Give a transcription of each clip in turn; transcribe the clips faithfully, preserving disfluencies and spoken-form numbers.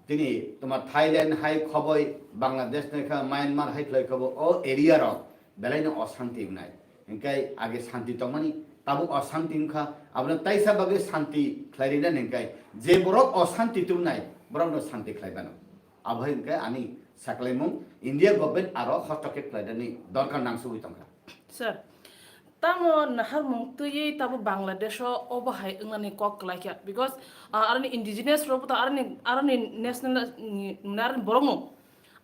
Tini toma Thailand hai khoboi, Bangladesh nai kha, Myanmar hai khlai khoboi, o area rok belai no osanti wngnai. Hingkai age santi tongmani, tabuk osanti wngkha, abono taisa bagwi santi khlai rina hingkai je borok osanti tongnai, borok no santi khlai mano. Abo hai hingkai ani saklaimung India government aro hostokhe khlai rani dorkar nangsugwi tongkha. Sir, tamo naharmung twiwi tamo Bangladesh o obo hai wngnani kok kwlai kha, because, ah, aroni indigenous rok bo to aroni, aroni national, mm, aroni borok no,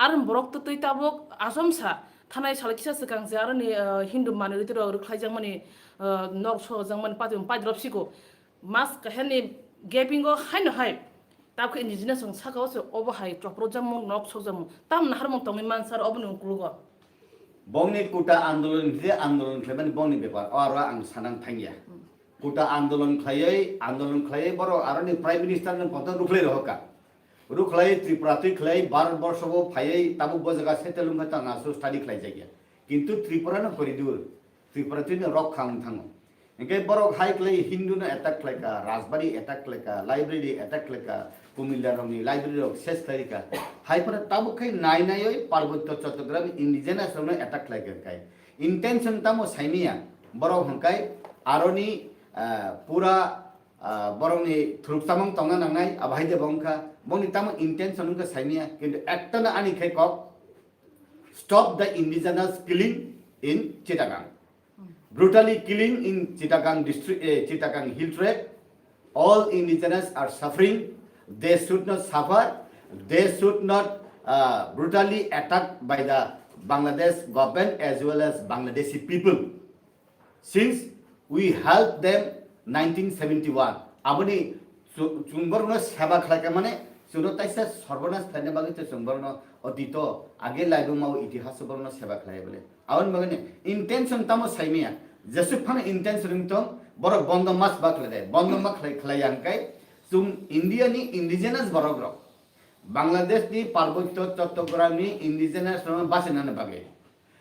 aroni borok to twi tabuk asomsa thanai sal kisa swkang se aroni, ah, Hindu minority rok rwkhlaijakmani, ah, nok sokjakmani pati pati rok siko. Mas kaisa ni gaping o haino hai, tabukhe indigenous rok saka o se obo hai chopro jamung nok sok jamung tam naharmung tongwi mansa aro oboni ukulugo. Bongni kuta andolon je andolon khlaimani bongni bepar, o aro ang sanang thangya. Kuta andolon khlaiwi, andolon khlaiwi borok aroni prime minister no poto rukhlai rohorkha. Rukhlai Tripura twi khlai Bharat borsho bo phaiwi tabuk bo jaga settle wngkha tang aso study khlaijakya. Kintu Tripura no koridur, Tripura twi no rok kha wng thango. Hingke borok hai khlai Hindu no attack khlai kha, Rajbari attack khlai kha, library attack khlai kha, Kumilla rokni library rok ses khlai kha. Hai phano tabuk khe nai naiwi Parbotyo Chattogram indigenous rok no attack khlai kha kai. Intention tamo saimanya borok hingkai aroni, ah, pura, ah, borokni thuruk chamung tongna nangnai abo hai de bo wngkha. Bongni tamo intention wngkha saimanya kintu ekta no ani khai kok stop the indigenous killing in Chittagong. Brutally killing in Chittagong district, eh, Chittagong Hill Tract. All indigenous are suffering. They should not suffer. They should not, uh, brutally attacked by the Bangladesh government as well as Bangladeshi people. Since we helped them nineteen seventy-one, aboni chu-, chwng borokno seba khlai kha mane, chwngno taisa sorbonas khlaina bagwi to chwng borokno otito age laibuma o itihas o borokno seba khlai bole. Aboni bagwi intention tamo saimaya, jesuk phano intention wng tong, borok bondo mas ba khlai de, bondo ma khlai, khlai yang kai chwng India ni indigenous borok rok, Bangladesh ni Parbotyo Chottogramni indigenous rokno bachinani bagwi.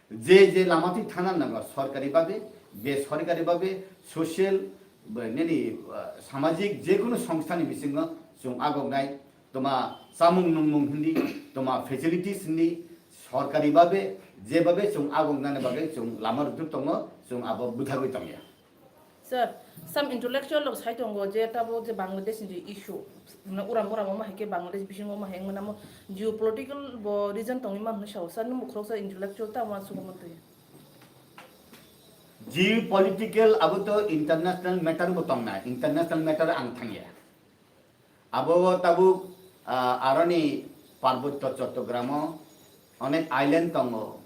Je je lama twi thana nango, sorkari babe, besorkari babe, social, ba, nini, ah, samajik je kunu songstha ni bisingo chwng agok nai, toma chamung nungmung hindi, toma facilities hindi, sorkari babe, je babe chwng agok nani bagwi chwng lama rwtwk tongo, chwng abo bwthagwi tongya. Sir, some intellectual rok sai tongo je tabuk je Bangladesh ni je issue, na uram uram omo hai khe Bangladesh bisingo omo hai wngmano, geopolitical bo reason tongwi mano sao, sir, nung khoroksa intellectual ta ma sugo mantwi. Geopolitical abo to international matter bo tongna, international matter ang thangya. Abo tabuk, ah, aroni Parbotyo Chottogramo onek island tongo.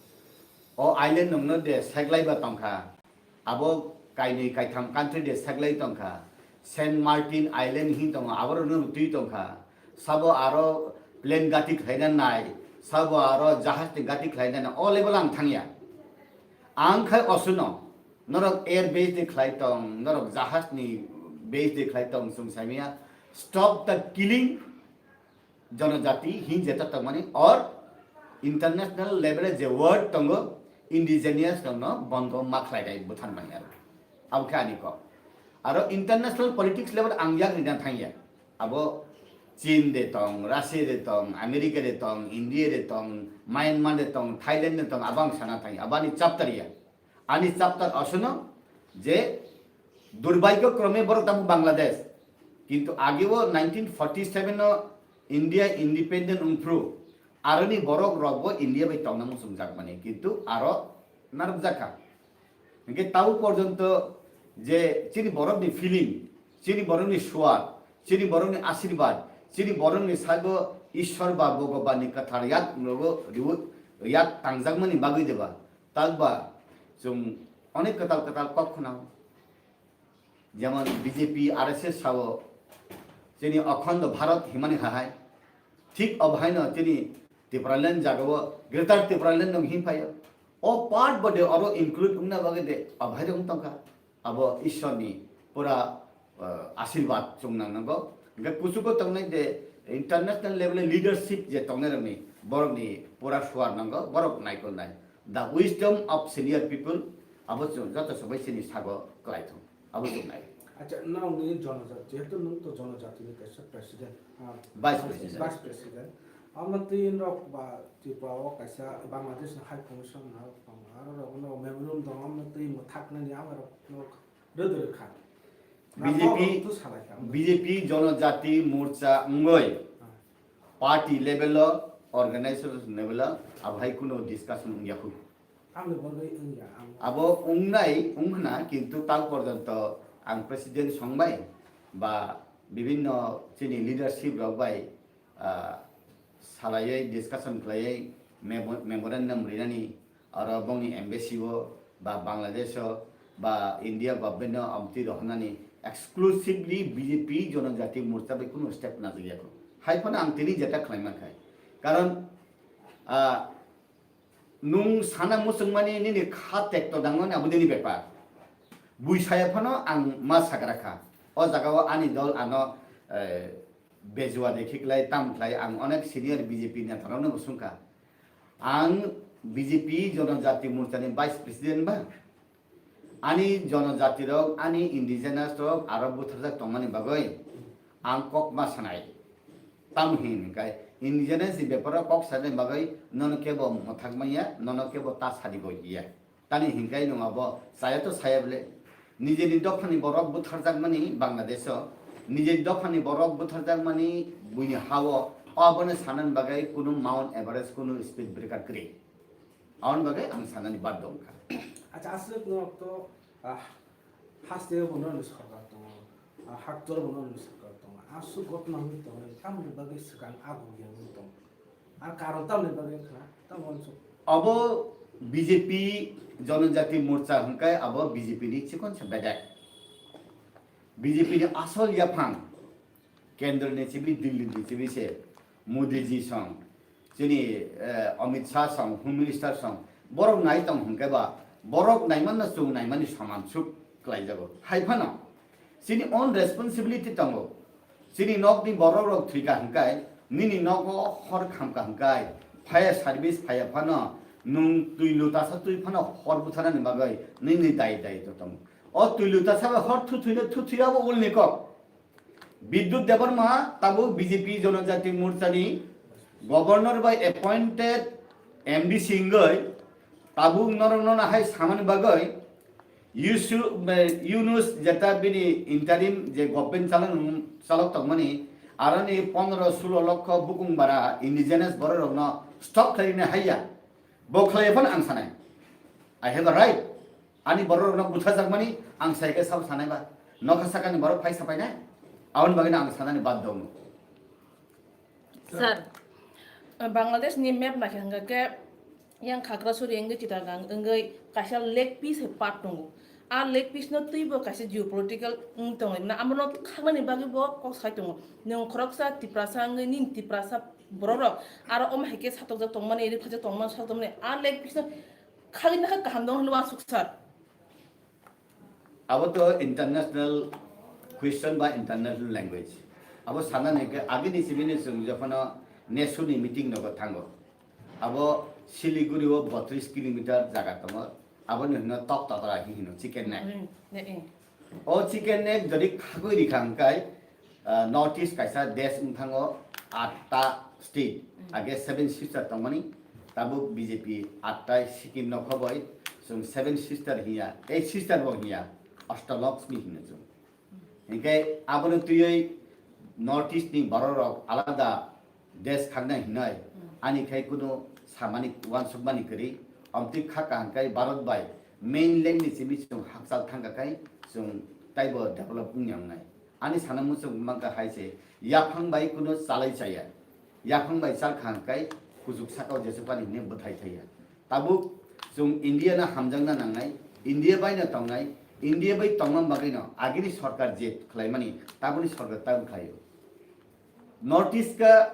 O island nungno de seglai ba tongkha. Abo kainwi kaitham country de seglai tongkha. Saint Martin Island hin tongo, aborokno rutwi tongkha. Sabo aro plane gati khlaina nai, sabo aro jahaj ni gati khlaina nai, o level ang thangya. Ang khai osuno, norok air base de khlai tong, norok jahaj ni base de khlai tong, chwng saimaya, stop the killing, jonojati hin jeta tongmani, or international level e je word tongo, indigenous rokno bondo ma khlai dai buthan mani aro. Abo khe ani kok. Aro international politics level ang yak rina thangya. Abo Chin de tong, Russia de tong, America de tong, India de tong, Myanmar de tong, Thailand de tong, abo ang sana thangya. Abo ani chapter ya. Ani chapter osono je durbhagyo krome borok tabuk Bangladesh. Kintu ageo nineteen forty seven o India independent wngphru aroni borok rokbo India bai tongna muchungjak mani. Kintu aro narwkjak kha. Hingke tau porjonto je chini borokni feeling, chini borokni suar, chini borokni ashirbad, chini borokni saibo Ishwar ba Bhagwanni kwthar yak nogo riwui yak tangjakmani bagwi deba, talba chwng onek kwtal kwtal kok khwnao. Jemon B J P, R S S sao chini Akhando Bharat himani hahai, thik obo haino chini Tipraland jagao Greater Tipraland nung him phaio. O part bode oro include wngna bagwi de obo hai de wng tongkha. Abo Ishwarni pura, uh, ashirbad chwng nang nango. Hingke kuchugo tongnai de international level leadership je tongnai rokni borokni pura suar nango, borok naikolnai. The wisdom of senior people abo chwng joto sobai chini sago kwlaithok. Abo chwng nai. Acha, nokni jonojati, jehetu nwng to jonojatini kaisa president, ah, Vice president. Vice president. Omo twi norok ba Tripura o kaisa Bangladesh ni High Commission no tong, aro rok no memorandum dong, omo twi mwthaknani amo rok no rwdwrwkha. Na B J P, to salaikha. B J P Jonojati Morcha wngwi Ah. party level o, organization level o, abo hai kuno discussion wngya khu. Tamni bagwi wngya ang. Abo wngnai, wngkhna, kintu tal porjonto ang president songbai ba bibinno chini leadership rok bai, ah, salaiwi discussion khlaiwi memo-, memorandum rinani, aro bongni embassy o ba Bangladesh o ba India government no amtwi rohornani exclusively B J P Jonojati Morcha bai kunu step najagya kho. Hai phano ang tini jeta khlai mankhai. Karon, ah, Nwng sana muchungmani nini kha tekto dangmani abo nini bepar. Bui saya phano ang ma sagra kha. O jaga o ani dol ano, eh, bejua de khiklai tam khlai ang onek senior B J P neta rok no bo sungkha. Ang B J P Jonojati Morcha ni vice president ba. Ani jonojati rok, ani indigenous rok aro butharjak tongmani bagwi ang kok ma sanai. Tamo hin hinkai indigenous ni beparo kok sanai bagwi nono kebo mwthak manya, nono kebo ta sadi bo ya. Tani hinkai nwng abo saya to saya bole. Nijeni dophani borok butharjakmani Bangladesh o, nijeni dophani borok butharjakmani buini ha o, o abono sanani bagwi kunu Mount Everest, kunu speed breaker kwrwi. Aboni bagwi ang sanani bad dong kha. Acha, aswk no to, ah, haste bo no ni sarkar tongo, ah, haktor bo no ni sarkar tongo. Aswk gotma wngwi tongo, tamoni bagwi swkang ago yang wngwi tongo. Ar karon tamoni bagwi wngkha, tamo uansuk. Abo B J P Jonojati Morcha hwnkhe abo B J P ni chikon se bedek. B J P ni asol yaphang Kendra ni chibi, Delhi ni chibi se Modi ji song, chini, eh, Amit Shah song, Home Minister song, borok nai tong hwnkhe ba, borok naimanno chwng naimani saman suk klaijago. Hai phano, chini own responsibility tongo. Chini nokni borok rok thwika hwnkhe, nini nogo hor khamka hwnkhe, fire service phaiya phano, nwng twi lutasa twi phano hor butharnani bagwi nini dai dai to tongo. O twi lutasa bai hor thuthwino thuthwi abo ulni kok. Bidyut Debbarma tabuk B J P Jonojati Morcha ni governor bai appointed M D C wngwi tabuk norok nono hai samani bagwi Yusuf, eh, Yunus jeta bini interim je government chalok, chalok tongmani aroni pondro sulo lokho bukung bara indigenous borok rokno stop khlaina haiya. Bo khlai phano ang sanai. I have a right. Ani borok rok butharjakmani ang sai khe sabo sanai ba. Nokha sakani borok phai sapai nai. Aboni bagwi no ang sanani bad dong. Sir, Bangladesh ni map naikhe hwnkha khe yang Khagrasuri wngwi Chittagong wngwi kaisa leg piece hai part tongo. A leg piece no twibo kaisa geopolitical wng tongo. Na amo no khaknani bagwi bo kok sai tongo. Nwng khoroksa Tiprasa wngwi nini Tiprasa borok rok aro omo hai khe satokjak tongmani, riphaijak tongmani, satokmani. A leg piece no Khagwi nakha kaham dong hwnwi uansuk sir. Abo to international question ba international language. Abo sana nai khe agini sibini chwng jokhon nesuni meeting nogo thango. Abo Siliguri o botris kilometer jaga tongo. Aboni hwnno tok totora hi hino chicken neck. Hmm, ne, eh. O chicken neck jodi khagwi rikha hwnkhe, ah, North East kaisa desh wng thango, atta state, age Seven Sister tongmani, tabuk B J P atta Sikkim no khoboi, chwng Seven Sister hiya, eight sister bo hiya, Ashtalakshmi hino chwng. Hinkhe abono twiwi North East ni borok rok alada desh khaknai hinoi, ani khai kuno samani uansukmani kwrwi, amtwi kha kaham khai Bharat bai mainland ni simi chwng hakchal thangkha khai chwng taibo develop wngya wngnai. Ani sana muchung mankha hai se, yaphang bai kuno chalai chaya, yaphang bai chal kha hwnkhe kuchuk sakao jesukani hinwi bwthai thaiya. Tabuk chwng India no hamjakna nangnai, India bai no tongnai, India bai tongma bagwi no agini sorkar je khlaimani taboni sorkar tabuk khlaio. North East ka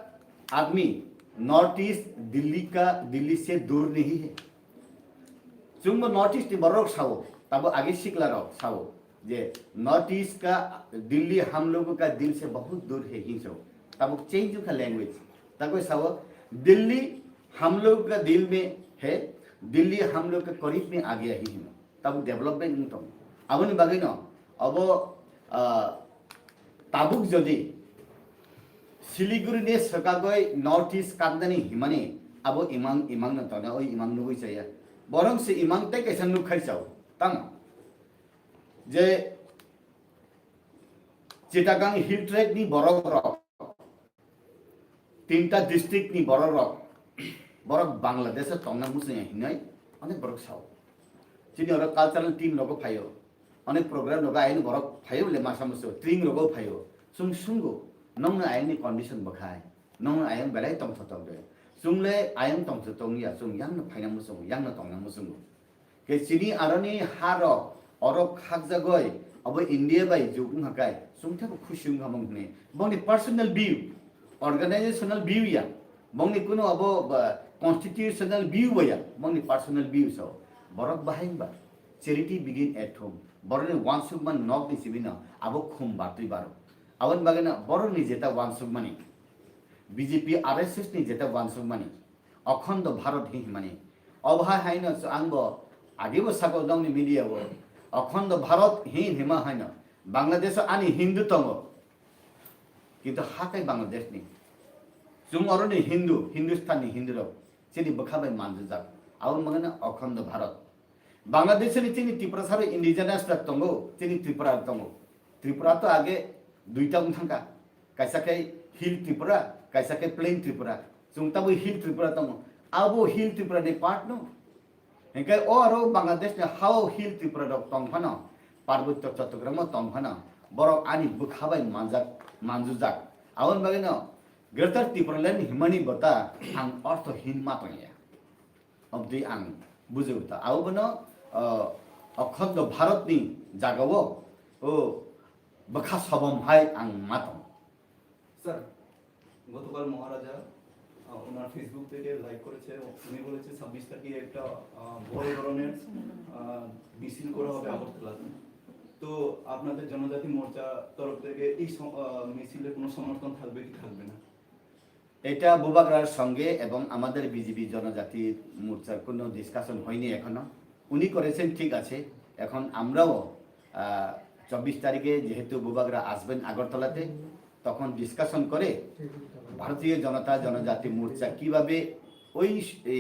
admi, North East Delhi ka, Delhi se dur nahi hai. Chwngbo North East ni borok sao, tabo age sikla rok sao je North East ka Delhi hum logo ka dil se bahut dur hai hinwi sao. Tabo change ka language. Tabo sao Delhi hum logo ka dil mein hai, Delhi hum logo ka karib mein aa gaya hai hino. Tabuk development wng tong. Aboni bagwi no abo, ah, tabuk jodi Siliguri ni swkagwi North East kaknani himani abo imang, imang no tongna, oi imang nugwi chaya. Borok se imang tei kaisa nukkhai chao. Tamo je Chittagong Hill Tract ni borok rok, tinta district ni borok rok, borok Bangladesh o tongna muchungya hinwi onek borok sao. Chini oro cultural team rogo phaio, onek program rogo ayang borok phaio le masa musu, tring rogo phaio. Chwng sungo, nongno ayang ni condition bwkhai, nongno ayang belai tongtho tongde. Chwng le ayang tongtho tongya, chwng yang no phaina muchungo, yang no tongna muchungo. Ke chini aroni ha rok, oro khakjagoi, abo India bai juk wngkha kai, chwng thebo khusi wngkha mung hwnwi. Bongni personal view, organizational view ya, bongni kuno abo ba, constitutional view bo ya, bongni personal view so. Borok bahai ba, charity begin at home. Borokni wansukma nokni sibino abo khum bartwi baro. Aboni bagwino borokni jeta wansukmani, B J P R S S ni jeta wansukmani, Okhondo Bharat hi himani. Obo hai haino ang bo agi bo sako nokni media bo. Okhondo Bharat hi hima haino. Bangladesh o ani Hindu tongo. Kintu hakai Bangladesh ni. Chwng oro ni Hindu, Hindustan ni Hindu rok. Chini bwkha bai manjujak. Abo mangana Okhondo Bharat. Bangladesh ni chini Tiprasa rok indigenous rok tongo, chini Tripura rok tongo. Tripura to age duita wng thangka. Kaisa khe Hill Tripura, kaisa khe Plain Tripura. Chwng tabuk Hill Tripura tongo. Abo Hill Tripura ni part no. Hinkhe o aro Bangladesh ni hao Hill Tripura rok tong phano, Parbotyo Chattogram o tong phano, borok ani bwkha bai manjak, manjujak. Aboni bagwi no Greater Tipraland himani bota ang orthohin ma tongya. Obdi ang bujigo ta. Abo bono, uh, Okhondo Bharat ni jagao, o, bwkha sobom hai ang ma tong. Sir, গতকাল মহারাজা, আহ, ওনার Facebook থেকে লাইভ করেছে। উনি বলেছে ছাব্বিশ তারিখে একটা, আহ, বড় ধরনের, আহ, মিছিল করা হবে আগরতলাতে। তো আপনাদের জনজাতি মোর্চা তরফ থেকে এই সম-, আহ, মিছিলে কোনো সমর্থন থাকবে কি থাকবে না? এটা বুবাগ্রার সঙ্গে এবং আমাদের বিজেপি জনজাতি মোর্চার কোনো ডিসকাশন হয়নি এখনো। উনি করেছেন, ঠিক আছে। এখন আমরাও, আহ, চব্বিশ তারিখে যেহেতু বুবাগ্রা আসবেন আগরতলাতে, তখন ডিসকাশন করে ভারতীয় জনতা জনজাতি মোর্চা কিভাবে ওই স-, এ,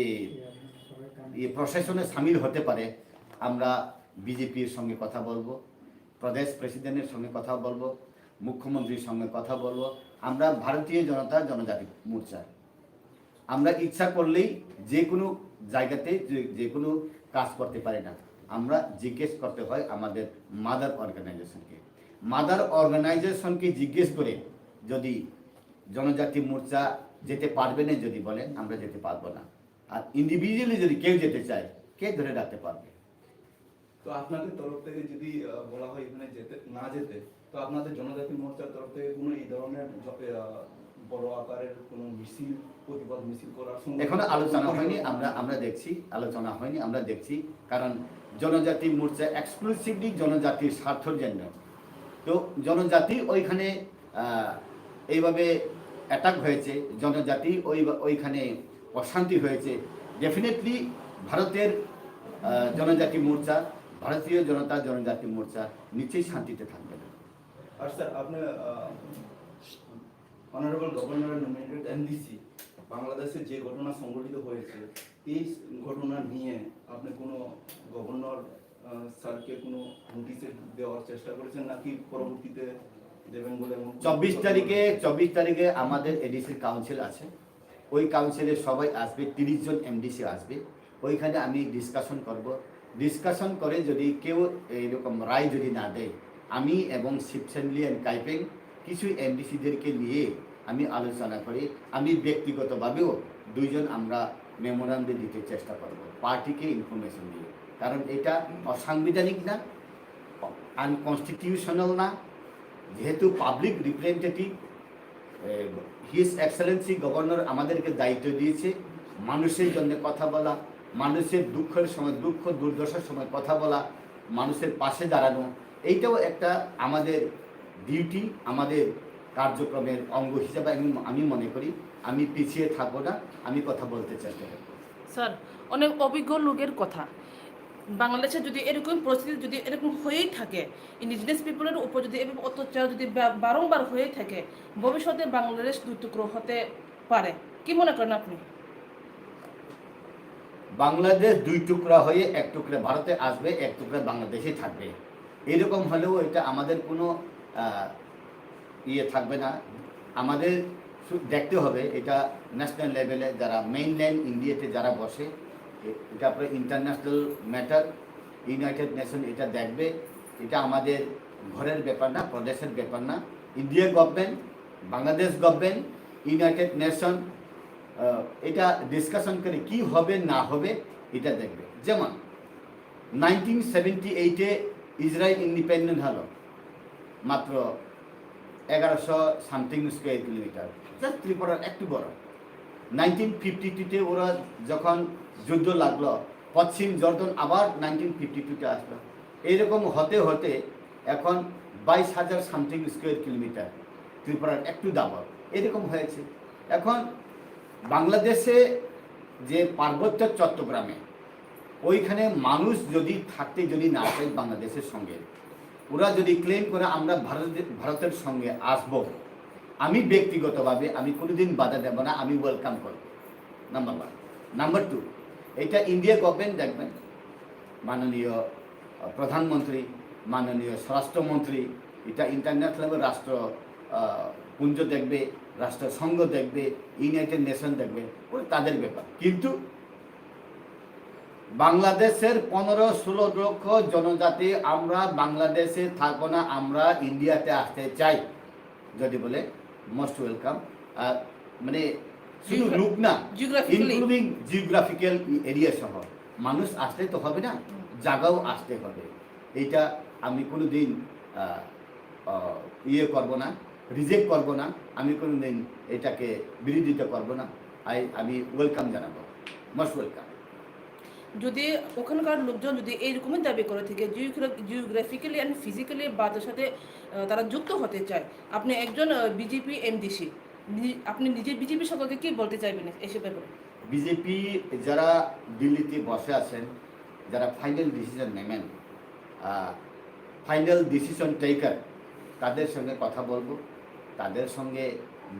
এ প্রশাসনে সামিল হতে পারে, আমরা বিজেপির সঙ্গে কথা বলবো, প্রদেশ প্রেসিডেন্টের সঙ্গে কথা বলবো, মুখ্যমন্ত্রীর সঙ্গে কথা বলবো। আমরা ভারতীয় জনতা জনজাতি মোর্চা, আমরা ইচ্ছা করলেই যে কোনো জায়গাতে যে, যে কোনো কাজ করতে পারি না। আমরা জিজ্ঞেস করতে হয় আমাদের মাদার অর্গানাইজেশনকে। মাদার অর্গানাইজেশনকে জিজ্ঞেস করে যদি জনজাতি মোর্চা যেতে পারবে না যদি বলেন, আমরা যেতে পারবো না। আর ইন্ডিভিজুয়ালি যদি কেউ যেতে চায়, কে ধরে রাখতে পারবে? তো আপনাদের তরফ থেকে যদি, আহ, বলা হয় এখানে যেতে, না যেতে, তো আপনাদের জনজাতি মোর্চার তরফ থেকে কোনো এই ধরনের জ-, আহ, বড় আকারের কোনো মিছিল, প্রতিবাদ মিছিল করার সঙ্গে এখনো আলোচনা কোনো হয়নি, আমরা, আমরা দেখছি, আলোচনা হয়নি, আমরা দেখছি। কারণ জনজাতি মোর্চা এক্সক্লুসিভলি জনজাতির স্বার্থের জন্য। তো জনজাতি ওইখানে, আহ, এইভাবে অ্যাটাক হয়েছে, জনজাতি ওই, ওইখানে অশান্তি হয়েছে, ডেফিনেটলি ভারতের, আহ, জনজাতি মোর্চা, ভারতীয় জনতা জনজাতি মোর্চা নিশ্চয়ই শান্তিতে থাকবে না। আর স্যার, আপনি, আহ, অনারেবল গভর্নরের নমিনেটেড এমডিসি বাংলাদেশে যে ঘটনা সংঘটিত হয়েছে, এই ঘটনা নিয়ে আপনি কোনো গভর্নর, আহ, স্যারকে কোনো নোটিশ দেওয়ার চেষ্টা করেছেন, নাকি পরবর্তীতে দেবেন বলে এমন কোনো চব্বিশ পরিকল্পনা তারিখে, রয়েছে? চব্বিশ তারিখে আমাদের এডিসির কাউন্সিল আছে, ওই কাউন্সিলে সবাই আসবে, তিরিশ জন এমডিসি আসবে, ওইখানে আমি ডিসকাশন করব। ডিসকাশন করে যদি কেউ এইরকম রায় যদি না দেয়, আমি এবং শিবসেনলি অ্যান্ড কাইপেং কিছু এমডিসিদেরকে নিয়ে আমি আলোচনা করি। আমি ব্যক্তিগতভাবেও দুইজন আমরা মেমোরান্ডাম দিতে চেষ্টা করব পার্টিকে ইনফরমেশন দিয়ে, কারণ এটা অসাংবিধানিক না, আনকনস্টিটিউশনাল না। যেহেতু public representative, his Excellency governor আমাদেরকে দায়িত্ব দিয়েছে মানুষের জন্য কথা বলা, মানুষের দুঃখের সময়, দুঃখ দুর্দশার সময় কথা বলা, মানুষের পাশে দাঁড়ানো, এইটাও একটা আমাদের ডিউটি, আমাদের কার্যক্রমের অঙ্গ হিসেবে আমি, আমি মনে করি। আমি পিছিয়ে থাকবো না, আমি কথা বলতে চেষ্টা করব। স্যার, অনেক অভিজ্ঞ লোকের কথা, বাংলাদেশে যদি এরকম পরিস্থিতি যদি এরকম হয়েই থাকে, ইন্ডিজিনাস পিপলের উপর যদি এভাবে অত্যাচার যদি বা-, বারংবার হয়ে থাকে, ভবিষ্যতে বাংলাদেশ দুই টুকরো হতে পারে। কি মনে করেন আপনি? বাংলাদেশ দুই টুকরা হয়ে এক টুকরা ভারতে আসবে, এক টুকরা বাংলাদেশে থাকবে। এরকম হলেও এটা আমাদের কোনো আহ, ইয়ে থাকবে না। আমাদের শু- দেখতে হবে এটা ন্যাশনাল লেভেলে যারা মেইনল্যান্ড ইন্ডিয়াতে যারা বসে, এ- এটা আপনার ইন্টারন্যাশনাল ম্যাটার। ইউনাইটেড নেশন এটা দেখবে। এটা আমাদের ঘরের ব্যাপার না, প্রদেশের ব্যাপার না। India government, Bangladesh government, United nation এটা ডিসকাশন করে কি হবে না হবে এটা দেখবে। যেমন নাইনটিন সেভেন্টি এইটে ইসরায়েল ইন্ডিপেন্ডেন্ট হলো মাত্র এগারোশো সামথিং স্কোয়ার কিলোমিটার, জাস্ট ত্রিপুরার একটু বড়। নাইনটিন ফিফটি টুতে ওরা যখন যুদ্ধ লাগলো, পশ্চিম জর্ডন আবার নাইনটিন ফিফটি টুতে আসলো। এইরকম হতে হতে এখন বাইশ হাজার সামথিং স্কোয়ার কিলোমিটার, ত্রিপুরার একটু ডাবল এরকম হয়েছে। এখন বাংলাদেশে যে পার্বত্য চট্টগ্রামে ওইখানে মানুষ যদি থাকতে যদি না চায় বাংলাদেশের সঙ্গে, ওরা যদি ক্লেম করে আমরা ভারত ভারতের সঙ্গে আসব, আমি ব্যক্তিগতভাবে আমি কোনোদিন বাধা দেব না, আমি ওয়েলকাম করব। Number one. নাম্বার টু, এটা ইন্ডিয়া গভর্নমেন্ট দেখবেন, মাননীয় আহ, প্রধানমন্ত্রী, মাননীয় স্বরাষ্ট্রমন্ত্রী, এটা ইন্টারন্যাশনাল রাষ্ট্র আহ, পুঞ্জ দেখবে, রাষ্ট্রসংঘ দেখবে, ইউনাইটেড নেশন দেখবে, ওটা তাদের ব্যাপার। কিন্তু বাংলাদেশের পনেরো ষোলো লক্ষ জনজাতি আমরা বাংলাদেশে থাকবো না, আমরা ইন্ডিয়াতে আসতে চাই। যদি বলে মোস্ট ওয়েলকাম। আর মানে শুধু Geogra- লুক না, geographically। ইনক্লুডিং জিওগ্রাফিক্যাল এরিয়া সহ মানুষ আসলে তো হবে না, জায়গাও আসতে হবে। এইটা আমি কোনোদিন আহ, আহ, ইয়ে করব না, রিজেক্ট করব না, আমি কোনোদিন এটাকে বিরোধিতা করব না। আই আমি ওয়েলকাম জানাবো, মোস্ট ওয়েলকাম। যদি ওখানকার লোকজন যদি এইরকমই দাবি করে থাকে, জিওগ্রাফিক্যালি অ্যান্ড ফিজিক্যালি ভারতের সাথে আহ, তারা যুক্ত হতে চায়, আপনি একজন বিজেপি এমডিসি, আপনি নিজে বিজেপি সকলকে কি বলতে চাইবেন এসব ব্যাপারে? বিজেপি যারা দিল্লিতে বসে আছেন, যারা ফাইনাল ডিসিশন নেবেন, ফাইনাল ডিসিশন টেকার, তাদের সঙ্গে কথা বলবো। তাদের সঙ্গে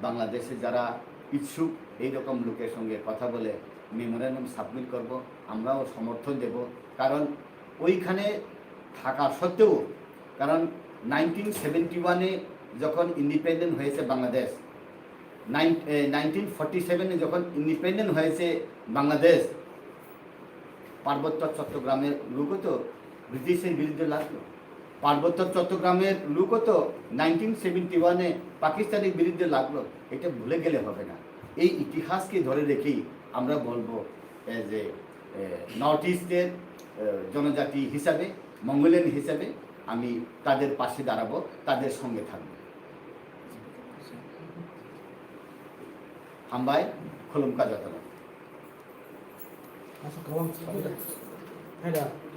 বাংলাদেশে যারা ইচ্ছুক এইরকম লোকের সঙ্গে কথা বলে মেমোরেন্ডাম সাবমিট করব। আমরাও সমর্থন দেব, কারণ ওইখানে থাকা সত্ত্বেও, কারণ নাইনটিন সেভেন্টি ওয়ানে যখন ইন্ডিপেন্ডেন্ট হয়েছে বাংলাদেশ, নাইনটিন ফর্টি সেভেনে যখন ইন্ডিপেন্ডেন্ট হয়েছে বাংলাদেশ, পার্বত্য চট্টগ্রামের লোকও তো ব্রিটিশের বিরুদ্ধে লাগলো, পার্বত্য চট্টগ্রামের লোকও তো নাইনটিন সেভেন্টি ওয়ানে পাকিস্তানের বিরুদ্ধে লাগলো। এটা ভুলে গেলে হবে না। এই ইতিহাসকে ধরে রেখেই আমরা বলবো, এ, যে নর্থ ইস্টের জনজাতি হিসাবে, মঙ্গোলিয়ান হিসাবে আমি তাদের পাশে দাঁড়াবো, তাদের সঙ্গে থাকবো। হামবাই, খুলুমকা যতন। Asa kawan. Ada.